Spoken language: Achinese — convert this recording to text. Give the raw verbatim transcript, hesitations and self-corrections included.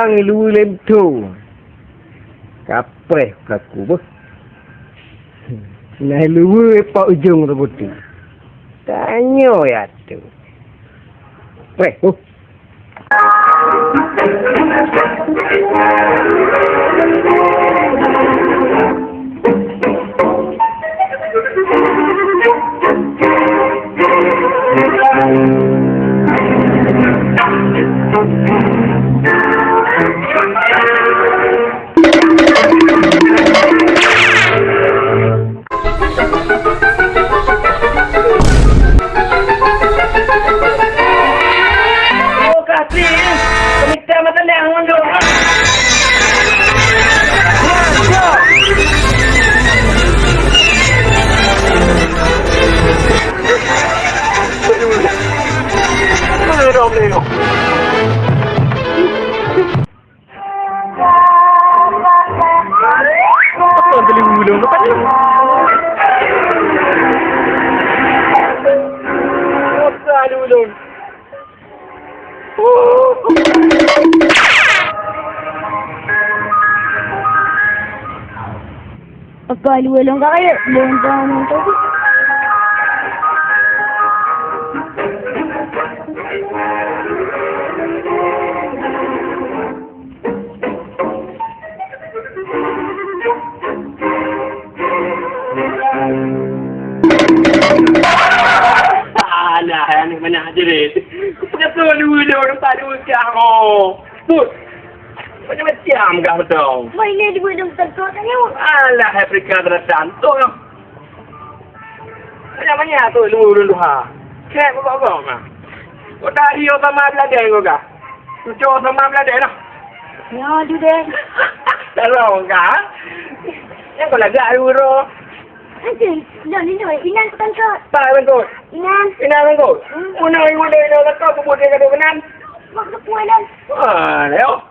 Ang luweue lem tho. Kapreh kaku beuh. Nah luweue po ujong reubuti. Tanyoe ya tu. Preh, uh. Apa beli ulung ke tadi? Apa ada ulung? Apa ada ulung ka kaya? Ulung ka nonton. Alah, aneuk manyak jerit. Peue kata dua lôn, empat dua kah, oh. Put. Macam-macam kah beutong. Mai ni dua lôn tengkot tanya. Alah, Afrika Selatan. Tu. Banyak-banyak tu ilmu ureueng tuha. Kek bobok-bobok mah. Kota Rio sama Beladei kau kah? Cuco sama Beladei lah. Ya, tu deh. Tolong kah? Yang kau lagak dulu. Aduh, dah ni dah, inan kau tangkap. Tak bengkot. Inan. Inan bengkot. Hmm. Mana yang mana yang kau buat dia kata benar? Waktu kuat dan. Ah, leo.